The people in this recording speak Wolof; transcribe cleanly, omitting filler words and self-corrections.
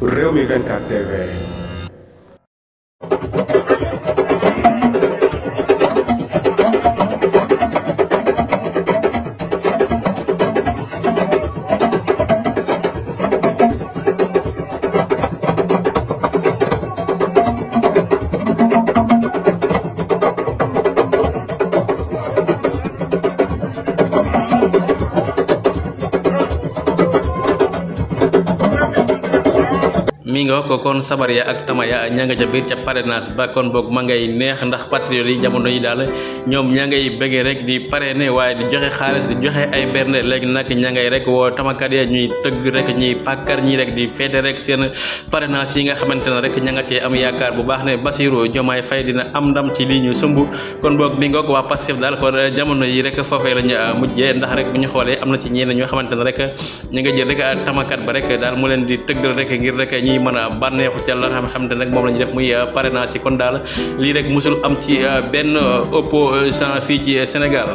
Rewmi 24 TV. mi nga ko kon sabar ya ak tama ya ña nga ca biir ca parrainage ba kon boog ma ngay neex ndax patriote yi jamono yi daal ñoom ña ngay bëggee rek di parrainer waaye di joxe xaalis di joxe ay berne léegi nag ña ngay rek woo tamakat ya ñuy tëgg rek ñuy pàkkar ñi rek di feete rek seen parrainage yi nga xamante ne rek ña nga cee am yaakaar bu baax ne Bassirou Diomaye Faye dina am ndam ci lii ñu sumb kon boog mi nga ko waa Pastef daal kon jamono yi rek foofee lañu mujjee ndax rek bu ñu xoolee am na ci ñeneen ñoo xamante ne rek ñi nga jël rek tamakat ba rek daal mu leen di tëggal rek ngir rek ñi mën a bànneexu ca la nga xamante nag moom la ñu def muy parrainage yi kon daal lii rek musul am ci benn opposant fii ci Sénégal